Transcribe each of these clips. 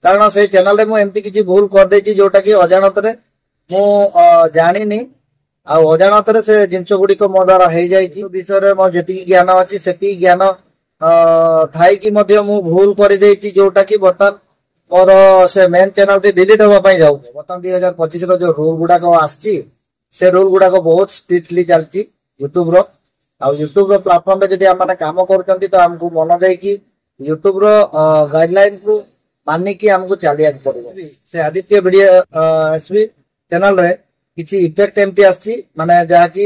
କାରଣ ସେଇ ଚ୍ୟାନେଲରେ ମୁଁ ଏମିତି କିଛି ଭୁଲ କରିଦେଇଛି ଯୋଉଟା କି ଅଜାଣତରେ ମୁଁ ଜାଣିନି, ଆଉ ଅଜାଣତରେ ସେ ଜିନିଷ ଗୁଡିକ ମୋ ଦ୍ଵାରା ହେଇଯାଇଛି। ବିଷୟରେ ମୋର ଯେତିକି ଜ୍ଞାନ ଅଛି ସେତିକି ଜ୍ଞାନ ଥାଇକି ମଧ୍ୟ ମୁଁ ଭୁଲ କରିଦେଇଛି, ଯୋଉଟା କି ବର୍ତ୍ତମାନ ମୋର ସେ ମେନ୍ ଚ୍ୟାନେଲଟି ଡିଲିଟ ହବା ପାଇଁ ଯାଉଛି। ବର୍ତ୍ତମାନ 2025ର ଯୋଉ ରୁଲ ଗୁଡାକ ଆସିଛି ସେ ରୁଲ ଗୁଡାକ ବହୁତ ଷ୍ଟ୍ରିକ୍ଟଲି ଚାଲିଛି ୟୁଟ୍ୟୁବର। ଆଉ ୟୁଟ୍ୟୁବର ପ୍ଲାଟଫର୍ମରେ ଯଦି ଆମେ କାମ କରୁଛନ୍ତି ତ ଆମକୁ ମନ ଦେଇକି ୟୁଟ୍ୟୁବର ଗାଇଡଲାଇନ କୁ ମାନିକି ଆମକୁ ଚାଲିବାକୁ ପଡିବ। ସେ ଆଦିତ୍ୟ ଭିଡିଓ ଏସବି ଚ୍ୟାନେଲରେ କିଛି ଇଫେକ୍ଟ ଏମିତି ଆସିଛି, ମାନେ ଯାହାକି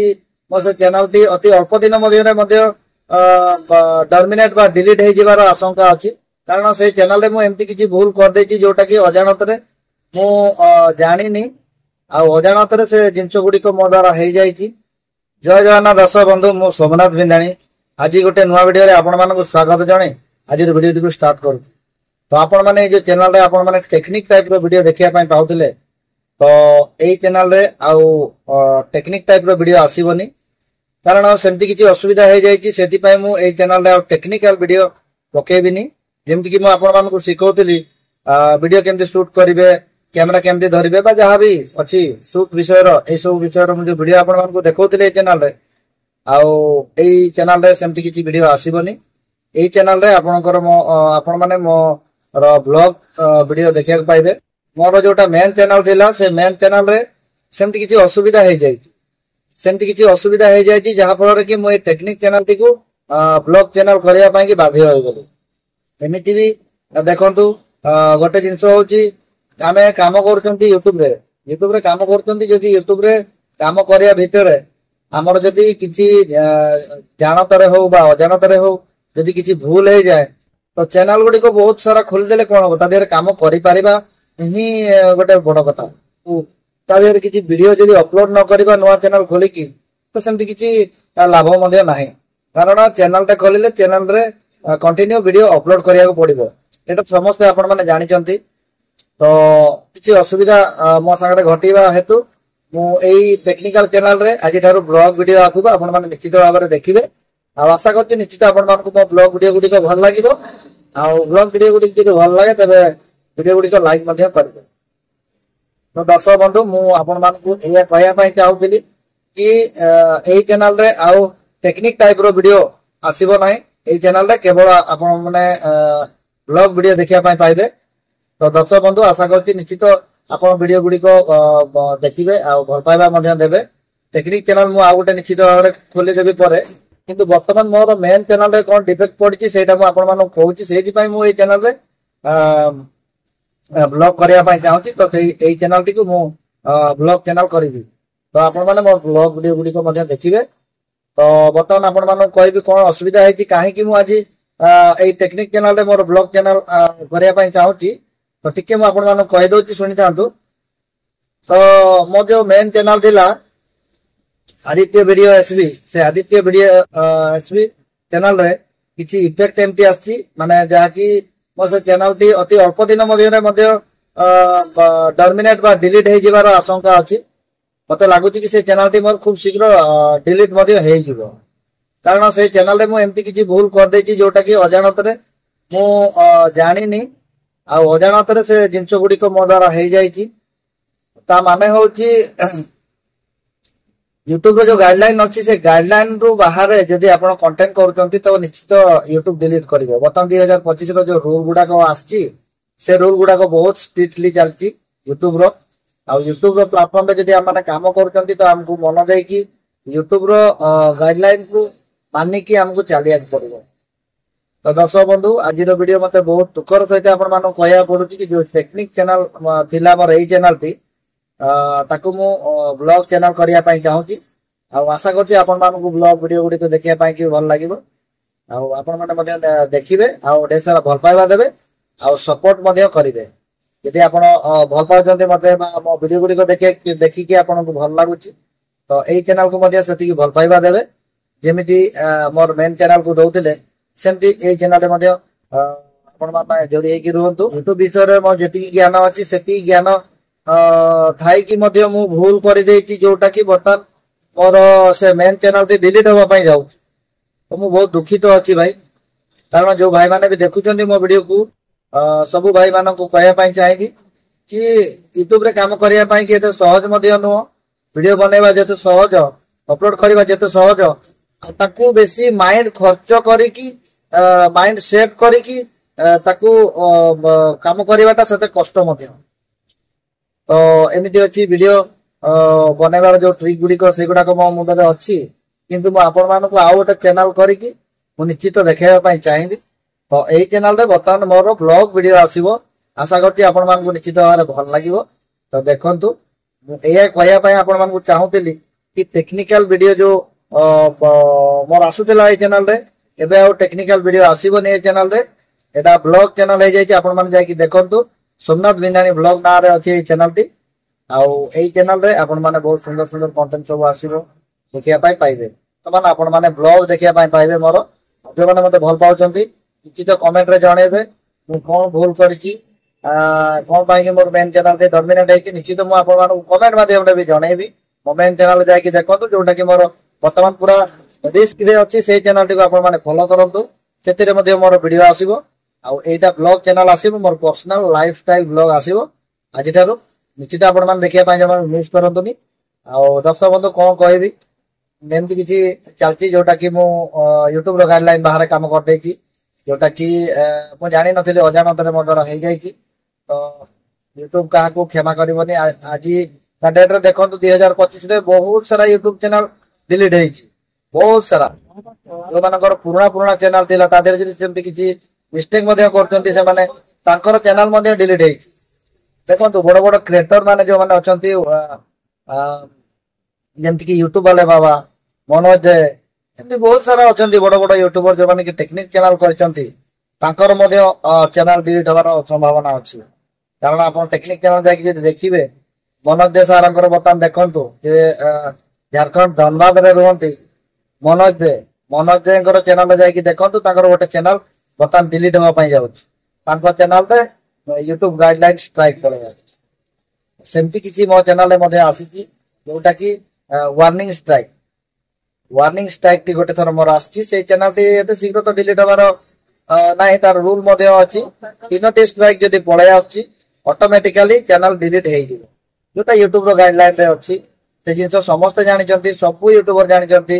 ମୋ ସେ ଚ୍ୟାନେଲଟି ଅତି ଅଳ୍ପ ଦିନ ମଧ୍ୟରେ ମଧ୍ୟ ଟର୍ମିନେଟ ବା ଡିଲିଟ ହେଇଯିବାର ଆଶଙ୍କା ଅଛି। କାରଣ ସେଇ ଚ୍ୟାନେଲରେ ମୁଁ ଏମିତି କିଛି ଭୁଲ କରିଦେଇଛି ଯୋଉଟା କି ଅଜାଣତରେ ମୁଁ ଜାଣିନି, ଆଉ ଅଜାଣତରେ ସେ ଜିନିଷ ଗୁଡିକ ମୋ ଦ୍ଵାରା ହେଇଯାଇଛି। ଜୟ ଜଗନ୍ନାଥ ଦର୍ଶକ ବନ୍ଧୁ, ମୁଁ ସୋମନାଥ ବିନ୍ଧାଣୀ ଆଜି ଗୋଟେ ନୂଆ ଭିଡିଓରେ ଆପଣମାନଙ୍କୁ ସ୍ୱାଗତ ଜଣେ ଆଜିର ଭିଡିଓଟିକୁ ଷ୍ଟାର୍ଟ କରୁଛି। ତ ଆପଣମାନେ ଏଇ ଯୋଉ ଚ୍ୟାନେଲରେ ଆପଣମାନେ ଟେକ୍ନିକ ଟାଇପର ଭିଡିଓ ଦେଖିବା ପାଇଁ ପାଉଥିଲେ, ତ ଏଇ ଚ୍ୟାନେଲରେ ଆଉ ଟେକ୍ନିକ ଟାଇପର ଭିଡିଓ ଆସିବନି, କାରଣ ସେମିତି କିଛି ଅସୁବିଧା ହେଇଯାଇଛି। ସେଥିପାଇଁ ମୁଁ ଏଇ ଚ୍ୟାନେଲରେ ଆଉ ଟେକ୍ନିକାଲ ଭିଡିଓ ପକେଇବିନି। ଯେମିତିକି ମୁଁ ଆପଣମାନଙ୍କୁ ଶିଖଉଥିଲି ଭିଡିଓ କେମିତି ସୁଟ୍ କରିବେ, କ୍ୟାମେରା କେମିତି ଧରିବେ ବା ଯାହା ବି ଅଛି ସୁଟ୍ ବିଷୟର, ଏଇ ସବୁ ବିଷୟର ମୁଁ ଯୋଉ ଭିଡିଓ ଆପଣମାନଙ୍କୁ ଦେଖଉଥିଲି ଏଇ ଚ୍ୟାନେଲରେ, ଆଉ ଏଇ ଚ୍ୟାନେଲରେ ସେମିତି କିଛି ଭିଡିଓ ଆସିବନି। ଏଇ ଚ୍ୟାନେଲରେ ଆପଣଙ୍କର ମୋ ଆପଣମାନେ ମୋର ବ୍ଲଗ ଭିଡିଓ ଦେଖିବାକୁ ପାଇବେ। ମୋର ଯୋଉଟା ମେନ୍ ଚ୍ୟାନେଲ ଥିଲା ସେ ମେନ୍ ଚ୍ୟାନେଲରେ ସେମିତି କିଛି ଅସୁବିଧା ହେଇଯାଇଛି, ସେମିତି କିଛି ଅସୁବିଧା ହେଇଯାଇଛି ଯାହା ଫଳରେ କି ମୁଁ ଏଇ ଟେକ୍ନିକ ଚ୍ୟାନେଲଟିକୁ ବ୍ଲଗ ଚ୍ୟାନେଲ କରିବା ପାଇଁ କି ବାଧ୍ୟ ହୋଇଗଲି। ଏମିତି ବି ଦେଖନ୍ତୁ, ଗୋଟେ ଜିନିଷ ହଉଛି ଆମେ କାମ କରୁଛନ୍ତି ୟୁଟ୍ୟୁବରେ, ୟୁଟ୍ୟୁବରେ କାମ କରୁଛନ୍ତି, ଯଦି ୟୁଟ୍ୟୁବରେ କାମ କରିବା ଭିତରେ ଆମର ଯଦି କିଛି ଜାଣତରେ ହଉ ବା ଅଜାଣତରେ ହଉ ଯଦି କିଛି ଭୁଲ ହେଇଯାଏ ତ ଚ୍ୟାନେଲ ଗୁଡିକ ବହୁତ ସାରା ଖୋଲିଦେଲେ କଣ ହବ, ତା ଦେହରେ କାମ କରିପାରିବା ହିଁ ଗୋଟେ ବଡ କଥା। ତା ଦେହରେ କିଛି ଭିଡିଓ ଯଦି ଅପଲୋଡ ନ କରିବା ନୂଆ ଚ୍ୟାନେଲ ଖୋଲିକି ତ ସେମିତି କିଛି ଲାଭ ମଧ୍ୟ ନାହିଁ। କାରଣ ଚ୍ୟାନେଲଟା ଖୋଲିଲେ ଚ୍ୟାନେଲରେ କଣ୍ଟିନ୍ୟୁ ଭିଡିଓ ଅପଲୋଡ କରିବାକୁ ପଡିବ, ଏଇଟା ସମସ୍ତେ ଆପଣମାନେ ଜାଣିଛନ୍ତି। ତ କିଛି ଅସୁବିଧା ମୋ ସାଙ୍ଗରେ ଘଟିବା ହେତୁ ମୁଁ ଏଇ ଟେକ୍ନିକାଲ ଚ୍ୟାନେଲରେ ଆଜିଠାରୁ ବ୍ଲଗ ଭିଡିଓ ଆସିବ, ଆପଣମାନେ ନିଶ୍ଚିତ ଭାବରେ ଦେଖିବେ। ଆଉ ଆଶା କରୁଛି ନିଶ୍ଚିତ ଆପଣମାନଙ୍କୁ ମୋ ବ୍ଲଗ ଭିଡିଓ ଗୁଡିକ ଭଲ ଲାଗିବ। ଆଉ ବ୍ଲଗ ଭିଡିଓ ଗୁଡିକ ଯଦି ଭଲ ଲାଗେ ତେବେ ଭିଡିଓ ଗୁଡିକ ଲାଇକ୍ ମଧ୍ୟ କରିବେ। ତ ଦର୍ଶକ ବନ୍ଧୁ, ମୁଁ ଆପଣମାନଙ୍କୁ ଏଇଆ କହିବା ପାଇଁ ଚାହୁଁଥିଲି କି ଏଇ ଚ୍ୟାନେଲରେ ଆଉ ଟେକ୍ନିକ ଟାଇପର ଭିଡିଓ ଆସିବ ନାହିଁ। ଏଇ ଚ୍ୟାନେଲରେ କେବଳ ଆପଣ ମାନେ ବ୍ଲଗ ଭିଡିଓ ଦେଖିବା ପାଇଁ ପାଇବେ। ତ ଦର୍ଶକ ବନ୍ଧୁ, ଆଶା କରୁଛି ନିଶ୍ଚିତ ଆପଣ ଭିଡିଓ ଗୁଡିକ ଦେଖିବେ ଆଉ ଭଲ ପାଇବା ମଧ୍ୟ ଦେବେ। ଟେକ୍ନିକ ଚ୍ୟାନେଲ ମୁଁ ଆଉ ଗୋଟେ ନିଶ୍ଚିତ ଭାବରେ ଖୋଲିଦେବି ପରେ, କିନ୍ତୁ ବର୍ତ୍ତମାନ ମୋର ମେନ୍ ଚ୍ୟାନେଲରେ କଣ ଡିଫେକ୍ଟ ପଡିଛି ସେଇଟା ମୁଁ ଆପଣମାନଙ୍କୁ କହୁଛି। ସେଇଥିପାଇଁ ମୁଁ ଏଇ ଚ୍ୟାନେଲରେ ବ୍ଲଗ କରିବା ପାଇଁ ଚାହୁଁଛି। ତ ସେଇ ଏଇ ଚ୍ୟାନେଲଟିକୁ ମୁଁ ବ୍ଲଗ ଚ୍ୟାନେଲ କରିବି। ତ ଆପଣମାନେ ମୋ ବ୍ଲଗ ଭିଡିଓ ଗୁଡିକ ମଧ୍ୟ ଦେଖିବେ। ତ ବର୍ତ୍ତମାନ ଆପଣମାନଙ୍କୁ କହିବି କଣ ଅସୁବିଧା ହେଇଛି, କାହିଁକି ମୁଁ ଆଜି ଏଇ ଟେକ୍ନିକ ଚ୍ୟାନେଲରେ ମୋର ବ୍ଲଗ ଚ୍ୟାନେଲ କରିବା ପାଇଁ ଚାହୁଁଛି। ତ ଟିକେ ମୁଁ ଆପଣମାନଙ୍କୁ କହିଦଉଛି, ଶୁଣିଥାନ୍ତୁ। ତ ମୋ ଯୋଉ ମେନ୍ ଚ୍ୟାନେଲ ଥିଲା ଆଦିତ୍ୟ ଭିଡିଓ ଏସବି, ସେ ଆଦିତ୍ୟ ଭିଡିଓ ଏସବି ଚ୍ୟାନେଲରେ କିଛି ଇଫେକ୍ଟ ଏମିତି ଆସିଛି, ମାନେ ଯାହାକି ମୋ ସେ ଚ୍ୟାନେଲଟି ଅତି ଅଳ୍ପ ଦିନ ମଧ୍ୟରେ ମଧ୍ୟ ଟର୍ମିନେଟ ବା ଡିଲିଟ ହେଇଯିବାର ଆଶଙ୍କା ଅଛି। ମତେ ଲାଗୁଛି କି ସେ ଚ୍ୟାନେଲଟି ମୋର ଖୁବ ଶୀଘ୍ର ଡିଲିଟ ମଧ୍ୟ ହେଇଯିବ। କାରଣ ସେଇ ଚ୍ୟାନେଲରେ ମୁଁ ଏମିତି କିଛି ଭୁଲ କରିଦେଇଛି ଯୋଉଟା କି ଅଜାଣତରେ ମୁଁ ଜାଣିନି, ଆଉ ଅଜାଣତରେ ସେ ଜିନିଷ ଗୁଡିକ ମୋ ଦ୍ଵାରା ହେଇଯାଇଛି। ତା ମାନେ ହଉଛି ୟୁଟ୍ୟୁବର ଯୋଉ ଗାଇଡଲାଇନ ଅଛି ସେ ଗାଇଡଲାଇନ ରୁ ବାହାରେ ଯଦି ଆପଣ କଣ୍ଟେଣ୍ଟ କରୁଛନ୍ତି ତ ନିଶ୍ଚିତ ୟୁଟ୍ୟୁବ ଡିଲିଟ କରିବ। ବର୍ତ୍ତମାନ 2025ର ଯୋଉ ରୁଲ ଗୁଡାକ ଆସିଛି ସେ ରୁଲ ଗୁଡାକ ବହୁତ ଷ୍ଟ୍ରିକ୍ଟଲି ଚାଲିଛି ୟୁଟ୍ୟୁବର। ଆଉ ୟୁଟ୍ୟୁବର ପ୍ଲାଟଫର୍ମରେ ଯଦି ଆମେ କାମ କରୁଛନ୍ତି ତ ଆମକୁ ମନ ଦେଇକି ୟୁଟ୍ୟୁବର ଗାଇଡଲାଇନ କୁ ମାନିକି ଆମକୁ ଚାଲିବାକୁ ପଡିବ। ତ ଦର୍ଶକ ବନ୍ଧୁ, ଆଜିର ଭିଡିଓ ମତେ ବହୁତ ଦୁଃଖର ସହିତ ଆପଣମାନଙ୍କୁ କହିବାକୁ ପଡୁଛି କି ଯୋଉ ଟେକ୍ନିକ ଚ୍ୟାନେଲ ଥିଲା ମୋର ଏଇ ଚ୍ୟାନେଲଟି, ତାକୁ ମୁଁ ବ୍ଲଗ ଚ୍ୟାନେଲ କରିବା ପାଇଁ ଚାହୁଁଛି। ଆଉ ଆଶା କରୁଛି ଆପଣମାନଙ୍କୁ ବ୍ଲଗ ଭିଡିଓ ଗୁଡିକ ଦେଖିବା ପାଇଁ କି ଭଲ ଲାଗିବ। ଆଉ ଆପଣମାନେ ମଧ୍ୟ ଦେଖିବେ ଆଉ ଢେର ସାରା ଭଲ ପାଇବା ଦେବେ ଆଉ ସପୋର୍ଟ ମଧ୍ୟ କରିବେ। ଯଦି ଆପଣ ଭଲ ପାଉଛନ୍ତି ମତେ ବା ମୋ ଭିଡିଓ ଗୁଡିକ ଦେଖିକି ଆପଣଙ୍କୁ ଭଲ ଲାଗୁଛି ତ ଏଇ ଚ୍ୟାନେଲକୁ ମଧ୍ୟ ସେତିକି ଭଲ ପାଇବା ଦେବେ। ଯେମିତି ମୋର ମେନ୍ ଚ୍ୟାନେଲକୁ ଦଉଥିଲେ ସେମିତି ଏଇ ଚ୍ୟାନେଲରେ ମଧ୍ୟ ଆପଣମାନେ ଯୋଡି ହେଇକି ରୁହନ୍ତୁ। ୟୁଟ୍ୟୁବ ବିଷୟରେ ମୋର ଯେତିକି ଜ୍ଞାନ ଅଛି ସେତିକି ଜ୍ଞାନ ଥାଇକି ମଧ୍ୟ ମୁଁ ଭୁଲ କରିଦେଇଛି, ଯୋଉଟା କି ବର୍ତ୍ତମାନ ମୋର ସେ ମେନ୍ ଚ୍ୟାନେଲଟି ଡିଲିଟ ହବା ପାଇଁ ଯାଉଛି। ତ ମୁଁ ବହୁତ ଦୁଃଖିତ ଅଛି ଭାଇ, କାରଣ ଯୋଉ ଭାଇମାନେ ବି ଦେଖୁଛନ୍ତି ମୋ ଭିଡିଓକୁ ସବୁ ଭାଇମାନଙ୍କୁ କହିବା ପାଇଁ ଚାହିଁବି କି ୟୁଟ୍ୟୁବରେ କାମ କରିବା ପାଇଁ କି ଏତେ ସହଜ ମଧ୍ୟ ନୁହଁ। ଭିଡିଓ ବନେଇବା ଯେତେ ସହଜ, ଅପଲୋଡ କରିବା ଯେତେ ସହଜ, ଆଉ ତାକୁ ବେଶୀ ମାଇଣ୍ଡ ଖର୍ଚ୍ଚ କରିକି, ମାଇଣ୍ଡ ସେଟ୍ କରିକି ତାକୁ କାମ କରିବାଟା ସେତେ କଷ୍ଟ ମଧ୍ୟ। ତ ଏମିତି ଅଛି ଭିଡିଓ ବନେଇବାର ଯୋଉ ଟ୍ରିକ୍ ଗୁଡିକ, ସେଗୁଡାକ ମୋ ମୁଣ୍ଡରେ ଅଛି, କିନ୍ତୁ ମୁଁ ଆପଣମାନଙ୍କୁ ଆଉ ଗୋଟେ ଚ୍ୟାନେଲ କରିକି ମୁଁ ନିଶ୍ଚିତ ଦେଖେଇବା ପାଇଁ ଚାହିଁବି। ତ ଏଇ ଚ୍ୟାନେଲରେ ବର୍ତ୍ତମାନ ମୋର ବ୍ଲଗ ଭିଡିଓ ଆସିବ। ଆଶା କରୁଛି ଆପଣମାନଙ୍କୁ ନିଶ୍ଚିତ ଭାବରେ ଭଲ ଲାଗିବ। ତ ଦେଖନ୍ତୁ, ମୁଁ ଏଇଆ କହିବା ପାଇଁ ଆପଣମାନଙ୍କୁ ଚାହୁଁଥିଲି କି ଟେକ୍ନିକାଲ ଭିଡିଓ ଯୋଉ ମୋର ଆସୁଥିଲା ଏଇ ଚ୍ୟାନେଲରେ, ଏବେ ଆଉ ଟେକ୍ନିକାଲ ଭିଡିଓ ଆସିବନି ଏଇ ଚ୍ୟାନେଲରେ। ଏଇଟା ବ୍ଲଗ ଚ୍ୟାନେଲ ହେଇଯାଇଛି। ଆପଣମାନେ ଯାଇକି ଦେଖନ୍ତୁ, ସୋମନାଥ ବିନ୍ଧାଣୀ ବ୍ଲଗ ନାଁରେ ଅଛି ଏଇ ଚ୍ୟାନେଲଟି। ଆଉ ଏଇ ଚ୍ୟାନେଲରେ ଆପଣମାନେ ବହୁତ ସୁନ୍ଦର ସୁନ୍ଦର କଣ୍ଟେଣ୍ଟ ସବୁ ଆସିବ, ଦେଖିବା ପାଇଁ ପାଇବେ। ବର୍ତ୍ତମାନ ଆପଣମାନେ ବ୍ଲଗ ଦେଖିବା ପାଇଁ ପାଇବେ ମୋର। ଯୋଉମାନେ ମତେ ଭଲ ପାଉଛନ୍ତି, ନିଶ୍ଚିତ କମେଣ୍ଟରେ ଜଣେଇବେ ମୁଁ କଣ ଭୁଲ କରିଛି, କଣ ପାଇଁ ମୋର ମେନ୍ ଚ୍ୟାନେଲଟି ଟର୍ମିନେଟ ହେଇଛି। ନିଶ୍ଚିତ ମୁଁ ଆପଣମାନଙ୍କୁ କମେଣ୍ଟ ମାଧ୍ୟମରେ ବି ଜଣେଇବି। ମୋ ମେନ୍ ଚ୍ୟାନେଲ ଯାଇକି ଦେଖନ୍ତୁ, ଯୋଉଟା କି ମୋର ବର୍ତ୍ତମାନ ପୁରା ରିସ୍କରେ ଅଛି, ସେଇ ଚ୍ୟାନେଲଟିକୁ ଆପଣମାନେ ଫଲୋ କରନ୍ତୁ। ସେଥିରେ ମଧ୍ୟ ମୋର ଭିଡିଓ ଆସିବ। ଆଉ ଏଇଟା ବ୍ଲଗ ଚ୍ୟାନେଲ ଆସିବ, ମୋର ପର୍ସନାଲ ଲାଇଫ ଷ୍ଟାଇଲ ବ୍ଲଗ ଆସିବ ଆଜିଠାରୁ। ନିଶ୍ଚିତ ଆପଣମାନେ ଦେଖିବା ପାଇଁ ଜମା ମିସ୍ କରନ୍ତୁନି। ଆଉ ଦର୍ଶକ ବନ୍ଧୁ, କଣ କହିବି, ଏମିତି କିଛି ଚାଲିଛି ଯୋଉଟା କି ମୁଁ ୟୁଟ୍ୟୁବ ର ଗାଇଡଲାଇନ ବାହାରେ କାମ କରିଦେଇଛି, ଯୋଉଟା କି ମୁଁ ଜାଣିନଥିଲି, ଅଜାଣତରେ ମୋ ଦ୍ୱାରା ହେଇଯାଇଛି। ତ ୟୁଟ୍ୟୁବ କାହାକୁ କ୍ଷମା କରିବନି। ଆଜି ଡେଟ୍ରେ ଦେଖନ୍ତୁ, 2025ରେ ବହୁତ ସାରା ୟୁଟ୍ୟୁବ ଚ୍ୟାନେଲ ଡିଲିଟ ହେଇଛି। ବହୁତ ସାରା ଯୋଉମାନଙ୍କର ପୁରୁଣା ପୁରୁଣା ଚ୍ୟାନେଲ ଥିଲା, ତା ଦେହରେ ଯଦି ସେମିତି କିଛି ମିଷ୍ଟେକ୍ ମଧ୍ୟ କରୁଛନ୍ତି ସେମାନେ, ତାଙ୍କର ଚ୍ୟାନେଲ ମଧ୍ୟ ଡିଲିଟ ହେଇଛି। ଦେଖନ୍ତୁ, ବଡ ବଡ କ୍ରିଏଟର ମାନେ ଯୋଉମାନେ ଅଛନ୍ତି, ଯେମିତିକି ୟୁଟ୍ୟୁବ ବାଲେ ବାବା, ମନୋଜ ଦେ, ଏମିତି ବହୁତ ସାରା ଅଛନ୍ତି ବଡ ବଡ ୟୁଟ୍ୟୁବର ଯୋଉମାନେ କି ଟେକ୍ନିକ ଚ୍ୟାନେଲ କରିଛନ୍ତି, ତାଙ୍କର ମଧ୍ୟ ଚ୍ୟାନେଲ ଡିଲିଟ ହବାର ସମ୍ଭାବନା ଅଛି। କାରଣ ଆପଣ ଟେକ୍ନିକ ଚ୍ୟାନେଲ ଯାଇକି ଯଦି ଦେଖିବେ, ମନୋଜ ଦେ ସାରଙ୍କର ବର୍ତ୍ତମାନ ଦେଖନ୍ତୁ, ଯେ ଝାରଖଣ୍ଡ ଧନବାଦରେ ରୁହନ୍ତି ମନୋଜ ଦେ। ମନୋଜ ଦେଙ୍କର ଚ୍ୟାନେଲ ଯାଇକି ଦେଖନ୍ତୁ, ତାଙ୍କର ଗୋଟେ ଚ୍ୟାନେଲ ବର୍ତ୍ତମାନ ଡିଲିଟ ହବା ପାଇଁ ଯାଉଛି। ତାଙ୍କ ଚ୍ୟାନେଲରେ ୟୁଟ୍ୟୁବ ଗାଇଡଲାଇନ ଷ୍ଟ୍ରାଇକ୍ ପଳେଇ ଯାଉଛି। ସେମିତି କିଛି ମୋ ଚ୍ୟାନେଲରେ ମଧ୍ୟ ଆସିଛି, ଯୋଉଟା କି ୱାର୍ଣ୍ଣିଂ ଷ୍ଟ୍ରାଇକ୍। ୱାର୍ଣ୍ଣିଂ ଷ୍ଟ୍ରାଇକ୍ ଟି ଗୋଟେ ଥର ମୋର ଆସିଛି। ସେଇ ଚ୍ୟାନେଲଟି ଏତେ ଶୀଘ୍ର ତ ଡିଲିଟ ହବାର ନାହିଁ। ତାର ରୁଲ ମଧ୍ୟ ଅଛି, 3ଟି ଷ୍ଟ୍ରାଇକ୍ ଯଦି ପଳେଇ ଆସୁଛି, ଅଟୋମେଟିକାଲି ଚ୍ୟାନେଲ ଡିଲିଟ ହେଇଯିବ, ଯୋଉଟା ୟୁଟ୍ୟୁବ ର ଗାଇଡଲାଇନ ରେ ଅଛି। ସେ ଜିନିଷ ସମସ୍ତେ ଜାଣିଛନ୍ତି, ସବୁ ୟୁଟ୍ୟୁବର ଜାଣିଛନ୍ତି।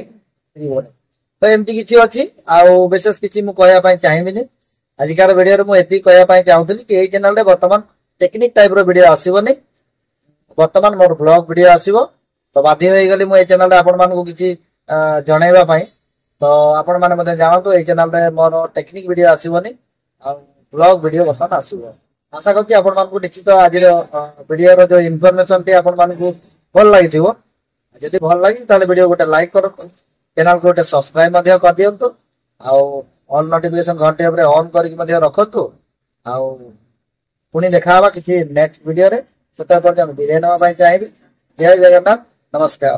ତ ଏମିତି କିଛି ଅଛି, ଆଉ ବିଶେଷ କିଛି ମୁଁ କହିବା ପାଇଁ ଚାହିଁବିନି। ଆଜିକାର ଭିଡିଓରେ ମୁଁ ଏତିକି କହିବା ପାଇଁ ଚାହୁଁଥିଲି କି ଏଇ ଚ୍ୟାନେଲରେ ବର୍ତ୍ତମାନ ଟେକ୍ନିକ ଟାଇପ ର ଭିଡିଓ ଆସିବନି, ବର୍ତ୍ତମାନ ମୋର ବ୍ଲଗ ଭିଡିଓ ଆସିବ। ତ ବାଧ୍ୟ ହେଇଗଲି ମୁଁ ଏଇ ଚ୍ୟାନେଲରେ ଆପଣମାନଙ୍କୁ କିଛି ଜଣେଇବା ପାଇଁ। ତ ଆପଣମାନେ ମଧ୍ୟ ଜାଣନ୍ତୁ, ଏଇ ଚ୍ୟାନେଲରେ ମୋର ଟେକ୍ନିକ ଭିଡିଓ ଆସିବନି ଆଉ ବ୍ଲଗ ଭିଡିଓ ବର୍ତ୍ତମାନ ଆସିବ। ଆଶା କରୁଛି ଆପଣମାନଙ୍କୁ ନିଶ୍ଚିତ ଆଜିର ଭିଡିଓର ଯୋଉ ଇନଫର୍ମେସନ ଟି ଆପଣମାନଙ୍କୁ ଭଲ ଲାଗିଥିବ। ଯଦି ଭଲ ଲାଗିଛି, ତାହେଲେ ଭିଡିଓ ଗୋଟେ ଲାଇକ୍ କରନ୍ତୁ, ଚ୍ୟାନେଲକୁ ଗୋଟେ ସବସ୍କ୍ରାଇବ ମଧ୍ୟ କରିଦିଅନ୍ତୁ, ଆଉ ଅଲ୍ ନୋଟିଫିକେସନ ଘଣ୍ଟି ଉପରେ ଅନ୍ କରିକି ମଧ୍ୟ ରଖନ୍ତୁ। ଆଉ ପୁଣି ଦେଖା ହବା କିଛି ନେକ୍ସଟ ଭିଡିଓରେ। ସେତେବେଳେ ପର୍ଯ୍ୟନ୍ତ ବିଦାୟ ନେବା ପାଇଁ ଚାହିଁବି। ଜୟ ଜଗନ୍ନାଥ, ନମସ୍କାର।